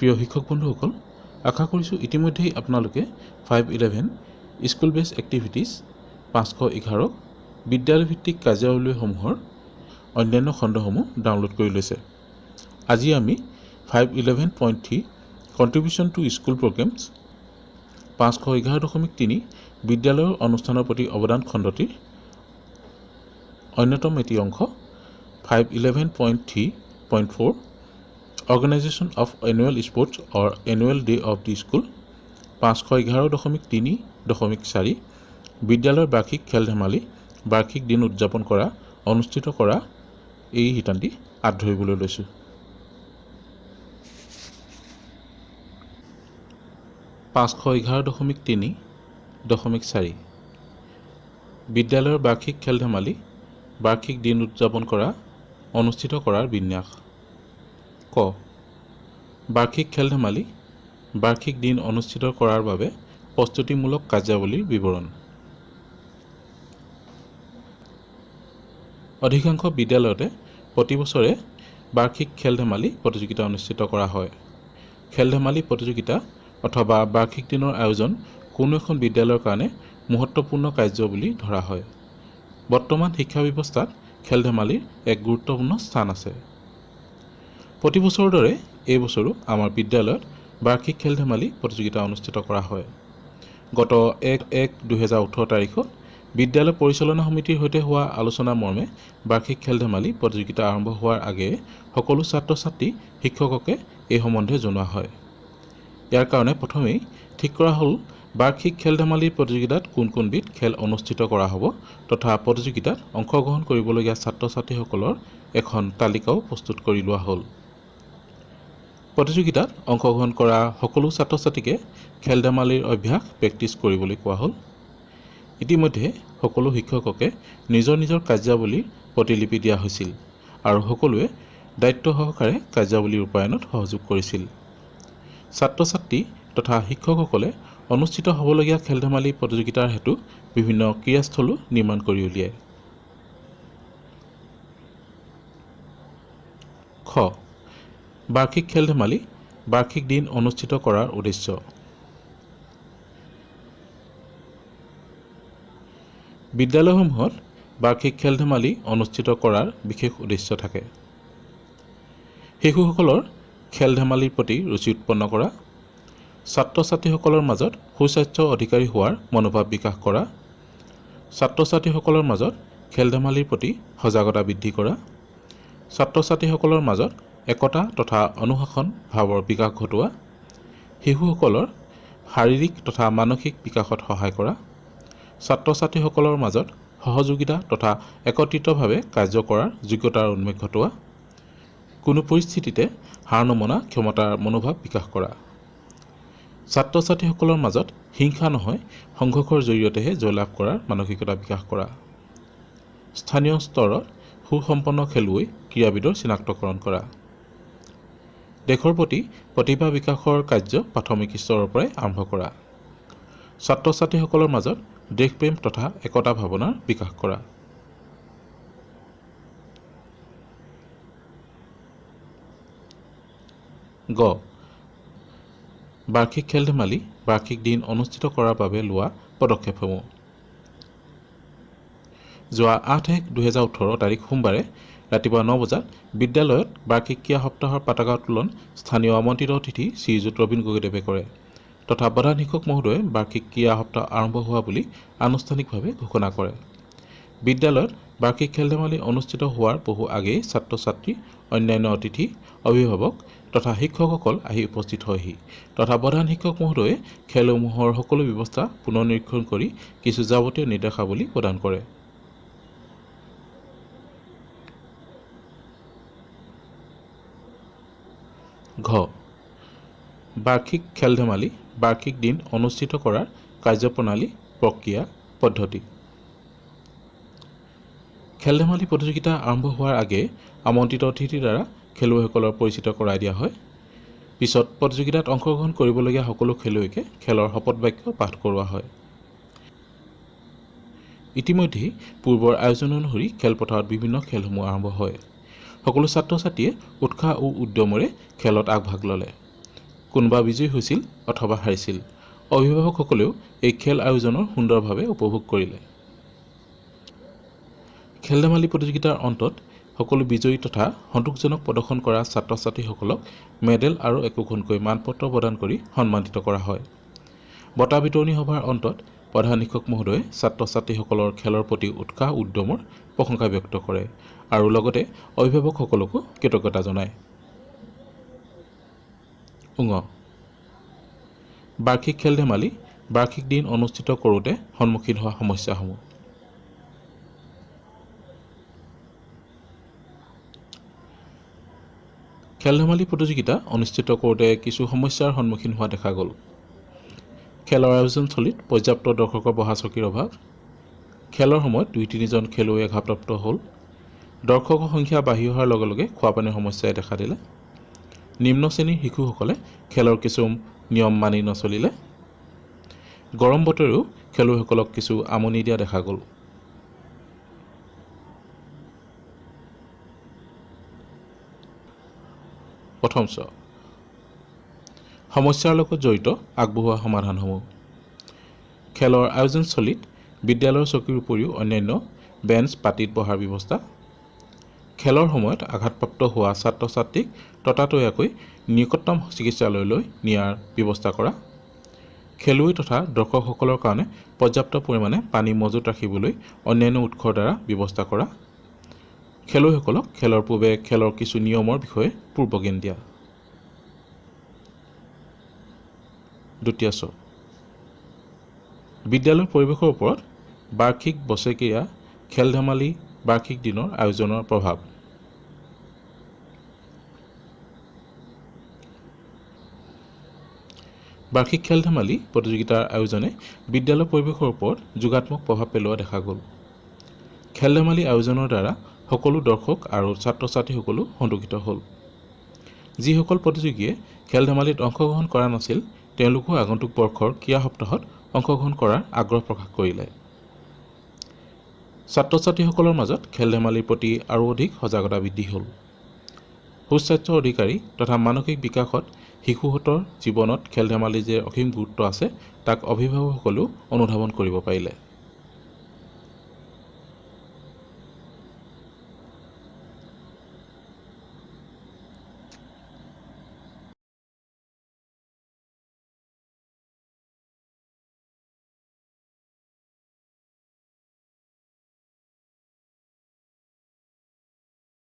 প্ৰিয় শিক্ষক বন্ধুসকল, আশা কৰিছোঁ ইতিমধ্যেই আপোনালোকে 5.11 স্কুল বেছ এক্টিভিটিজ 511 বিদ্যালয়ভিত্তিক কাৰ্যাৱলীসমূহৰ অন্যান্য খণ্ডসমূহ ডাউনলোড কৰি লৈছে। আজি আমি 5.11.3 কণ্ট্ৰিবিউশ্যন টু স্কুল প্ৰগ্ৰেমছ 511.3 বিদ্যালয়ৰ অনুষ্ঠানৰ প্ৰতি অৱদান খণ্ডটিৰ অন্যতম এটি অংশ 5.11.3.4 Organization of annual sports or annual day of the school 511.3.4 বিদ্যালয়ৰ বাৰ্ষিক খেল ধেমালি বাৰ্ষিক দিন উদযাপন কৰা অনুষ্ঠিত কৰা এই শিতানটি আঁত ধৰিবলৈ লৈছোঁ। 511.3.4 বিদ্যালয়ৰ বাৰ্ষিক খেল ধেমালি বাৰ্ষিক দিন উদযাপন কৰা অনুষ্ঠিত কৰাৰ বিন্যাস। ক, বাৰ্ষিক খেল ধেমালি বাৰ্ষিক দিন অনুষ্ঠিত কৰাৰ বাবে প্ৰস্তুতিমূলক কাৰ্যাৱলীৰ বিৱৰণ। অধিকাংশ বিদ্যালয়তে প্ৰতি বছৰে বাৰ্ষিক খেল ধেমালি প্ৰতিযোগিতা অনুষ্ঠিত কৰা হয়। খেল ধেমালি প্ৰতিযোগিতা অথবা বাৰ্ষিক দিনৰ আয়োজন কোনো এখন বিদ্যালয়ৰ কাৰণে মহত্বপূৰ্ণ কাৰ্য বুলি ধৰা হয়। বৰ্তমান শিক্ষা ব্যৱস্থাত খেল ধেমালিৰ এক গুৰুত্বপূৰ্ণ স্থান আছে। প্ৰতি বছৰৰ দৰে এই বছৰো আমাৰ বিদ্যালয়ত বাৰ্ষিক খেল ধেমালি প্ৰতিযোগিতা অনুষ্ঠিত কৰা হয়। গত 1/1/2018 তাৰিখত বিদ্যালয় পৰিচালনা সমিতিৰ সৈতে হোৱা আলোচনা মৰ্মে বাৰ্ষিক খেল ধেমালি প্ৰতিযোগিতা আৰম্ভ হোৱাৰ আগেয়ে সকলো ছাত্ৰ ছাত্ৰী শিক্ষককে এই সম্বন্ধে জনোৱা হয়। ইয়াৰ কাৰণে প্ৰথমেই ঠিক কৰা হ'ল বাৰ্ষিক খেল ধেমালিৰ প্ৰতিযোগিতাত কোন কোনবিধ খেল অনুষ্ঠিত কৰা হ'ব তথা প্ৰতিযোগিতাত অংশগ্ৰহণ কৰিবলগীয়া ছাত্ৰ ছাত্ৰীসকলৰ এখন তালিকাও প্ৰস্তুত কৰি লোৱা হ'ল। প্ৰতিযোগিতাত অংশগ্ৰহণ কৰা সকলো ছাত্ৰ ছাত্ৰীকে খেল ধেমালিৰ অভ্যাস প্ৰেক্টিছ কৰিবলৈ কোৱা হ'ল। ইতিমধ্যে সকলো শিক্ষককে নিজৰ নিজৰ কাৰ্যাৱলীৰ প্ৰতিলিপি দিয়া হৈছিল আৰু সকলোৱে দায়িত্ব সহকাৰে কাৰ্যাৱলী ৰূপায়ণত সহযোগ কৰিছিল। ছাত্ৰ ছাত্ৰী তথা শিক্ষকসকলে অনুষ্ঠিত হ'বলগীয়া খেল ধেমালি প্ৰতিযোগিতাৰ হেতু বিভিন্ন ক্ৰীড়াস্থলো নিৰ্মাণ কৰি উলিয়ায়। খ, বাৰ্ষিক খেল ধেমালি বাৰ্ষিক দিন অনুষ্ঠিত কৰাৰ উদ্দেশ্য। বিদ্যালয়সমূহত বাৰ্ষিক খেল ধেমালি অনুষ্ঠিত কৰাৰ বিশেষ উদ্দেশ্য থাকে। শিশুসকলৰ খেল ধেমালিৰ প্ৰতি ৰুচি উৎপন্ন কৰা, ছাত্ৰ ছাত্ৰীসকলৰ মাজত সুস্বাস্থ্য অধিকাৰী হোৱাৰ মনোভাৱ বিকাশ কৰা, ছাত্ৰ ছাত্ৰীসকলৰ মাজত খেল ধেমালিৰ প্ৰতি সজাগতা বৃদ্ধি কৰা, ছাত্ৰ ছাত্ৰীসকলৰ মাজত একতা তথা অনুশাসন ভাৱৰ বিকাশ ঘটোৱা, শিশুসকলৰ শাৰীৰিক তথা মানসিক বিকাশত সহায় কৰা, ছাত্ৰ ছাত্ৰীসকলৰ মাজত সহযোগিতা তথা একত্ৰিতভাৱে কাৰ্য কৰাৰ যোগ্যতাৰ উন্মেষ ঘটোৱা, কোনো পৰিস্থিতিতে হাৰ নমনা ক্ষমতাৰ মনোভাৱ বিকাশ কৰা, ছাত্ৰ ছাত্ৰীসকলৰ মাজত হিংসা নহয় সংঘৰ্ষৰ জৰিয়তেহে জয়লাভ কৰাৰ মানসিকতা বিকাশ কৰা, স্থানীয় স্তৰত সুসম্পন্ন খেলুৱৈ ক্ৰীড়াবিদৰ চিনাক্তকৰণ কৰা, দেশৰ প্ৰতি প্ৰতিভা বিকাশৰ কাৰ্য প্ৰাথমিক স্তৰৰ পৰাই আৰম্ভ কৰা, ছাত্ৰ ছাত্ৰীসকলৰ মাজত দেশপ্ৰেম তথা একতা ভাৱনাৰ বিকাশ কৰা। গ, বাৰ্ষিক খেল ধেমালি বাৰ্ষিক দিন অনুষ্ঠিত কৰাৰ বাবে লোৱা পদক্ষেপসমূহ। যোৱা 8/1/2018 তাৰিখ সোমবাৰে ৰাতিপুৱা 9 বজাত বিদ্যালয়ত বাৰ্ষিক ক্ৰীড়া সপ্তাহৰ পতাকা উত্তোলন স্থানীয় আমন্ত্ৰিত অতিথি শ্ৰীযুত ৰবীন গগৈদেৱে কৰে তথা প্ৰধান শিক্ষক মহোদয়ে বাৰ্ষিক ক্ৰীড়া সপ্তাহ আৰম্ভ হোৱা বুলি আনুষ্ঠানিকভাৱে ঘোষণা কৰে। বিদ্যালয়ত বাৰ্ষিক খেল ধেমালি অনুষ্ঠিত হোৱাৰ বহু আগেয়ে ছাত্ৰ ছাত্ৰী, অন্যান্য অতিথি, অভিভাৱক তথা শিক্ষকসকল আহি উপস্থিত হয়হি তথা প্ৰধান শিক্ষক মহোদয়ে খেলসমূহৰ সকলো ব্যৱস্থা পুনৰ নিৰীক্ষণ কৰি কিছু যাৱতীয় নিৰ্দেশাৱলী প্ৰদান কৰে। ঘ, বাৰ্ষিক খেল ধেমালি বাৰ্ষিক দিন অনুষ্ঠিত কৰাৰ কাৰ্যপ্ৰণালী, প্ৰক্ৰিয়া, পদ্ধতি। খেল ধেমালি প্ৰতিযোগিতা আৰম্ভ হোৱাৰ আগেয়ে আমন্ত্ৰিত অতিথিৰ দ্বাৰা খেলুৱৈসকলৰ পৰিচিত কৰাই দিয়া হয়। পিছত প্ৰতিযোগিতাত অংশগ্ৰহণ কৰিবলগীয়া সকলো খেলুৱৈকে খেলৰ শপত বাক্য পাঠ কৰোৱা হয়। ইতিমধ্যেই পূৰ্বৰ আয়োজন অনুসৰি খেলপথাৰত বিভিন্ন খেলসমূহ আৰম্ভ হয়। সকলো ছাত্ৰ ছাত্ৰীয়ে উৎসাহ ও উদ্যমেৰে খেলত আগভাগ ল'লে। কোনোবা বিজয়ী হৈছিল অথবা হাৰিছিল। অভিভাৱকসকলেও এই খেল আয়োজনৰ সুন্দৰভাৱে উপভোগ কৰিলে। খেল ধেমালি প্ৰতিযোগিতাৰ অন্তত সকলো বিজয়ী তথা সন্তোষজনক প্ৰদৰ্শন কৰা ছাত্ৰ ছাত্ৰীসকলক মেডেল আৰু একোখনকৈ মানপত্ৰ প্ৰদান কৰি সন্মানিত কৰা হয়। বঁটা বিতৰণী সভাৰ অন্তত প্ৰধান শিক্ষক মহোদয়ে ছাত্ৰ ছাত্ৰীসকলৰ খেলৰ প্ৰতি উৎসাহ উদ্যমৰ প্ৰশংসা ব্যক্ত কৰে আৰু লগতে অভিভাৱকসকলকো কৃতজ্ঞতা জনায়। বাৰ্ষিক খেল ধেমালি বাৰ্ষিক দিন অনুষ্ঠিত কৰোঁতে সন্মুখীন হোৱা সমস্যাসমূহ। খেল ধেমালি প্ৰতিযোগিতা অনুষ্ঠিত কৰোঁতে কিছু সমস্যাৰ সন্মুখীন হোৱা দেখা গ'ল। খেলৰ আয়োজনস্থলীত পৰ্যাপ্ত দৰ্শকৰ বহা চকীৰ অভাৱ, খেলৰ সময়ত 2-3জন খেলুৱৈ আঘাতপ্ৰাপ্ত হ'ল, দৰ্শকৰ সংখ্যা বাঢ়ি অহাৰ লগে লগে খোৱাপানীৰ সমস্যাই দেখা দিলে, নিম্ন শ্ৰেণীৰ শিশুসকলে খেলৰ কিছু নিয়ম মানি নচলিলে, গৰম বতৰেও খেলুৱৈসকলক কিছু আমনি দিয়া দেখা গ'ল। প্ৰথম চ সমস্যাৰ লগত জড়িত আগবঢ়োৱা সমাধানসমূহ। খেলৰ আয়োজনস্থলীত বিদ্যালয়ৰ চকীৰ উপৰিও অন্যান্য বেঞ্চ পাতিত বহাৰ ব্যৱস্থা, খেলৰ সময়ত আঘাতপ্ৰাপ্ত হোৱা ছাত্ৰ ছাত্ৰীক ততাতৈয়াকৈ নিকটতম চিকিৎসালয়লৈ নিয়াৰ ব্যৱস্থা কৰা, খেলুৱৈ তথা দৰ্শকসকলৰ কাৰণে পৰ্যাপ্ত পৰিমাণে পানী মজুত ৰাখিবলৈ অন্যান্য উৎসৰ দ্বাৰা ব্যৱস্থা কৰা, খেলুৱৈসকলক খেলৰ পূৰ্বে খেলৰ কিছু নিয়মৰ বিষয়ে পূৰ্বজ্ঞান দিয়া। দ্বিতীয় চ বিদ্যালয়ৰ পৰিৱেশৰ ওপৰত বাৰ্ষিক বছেৰেকীয়া খেল ধেমালি বাৰ্ষিক দিনৰ আয়োজনৰ প্ৰভাৱ। বাৰ্ষিক খেল ধেমালি প্ৰতিযোগিতাৰ আয়োজনে বিদ্যালয়ৰ পৰিৱেশৰ ওপৰত যোগাত্মক প্ৰভাৱ পেলোৱা দেখা গ'ল। খেল ধেমালি আয়োজনৰ দ্বাৰা সকলো দৰ্শক আৰু ছাত্ৰ ছাত্ৰীসকলো সন্তোষিত হ'ল। যিসকল প্ৰতিযোগীয়ে খেল ধেমালিত অংশগ্ৰহণ কৰা নাছিল তেওঁলোকো আগন্তুক বৰ্ষৰ ক্ৰীড়া সপ্তাহত অংশগ্ৰহণ কৰাৰ আগ্ৰহ প্ৰকাশ কৰিলে। ছাত্ৰ ছাত্ৰীসকলৰ মাজত খেল ধেমালিৰ প্ৰতি আৰু অধিক সজাগতা বৃদ্ধি হ'ল। সুস্বাস্থ্যৰ অধিকাৰী তথা মানসিক বিকাশত শিশুহঁতৰ জীৱনত খেল ধেমালিৰ যে অসীম গুৰুত্ব আছে তাক অভিভাৱকসকলেও অনুধাৱন কৰিব পাৰিলে।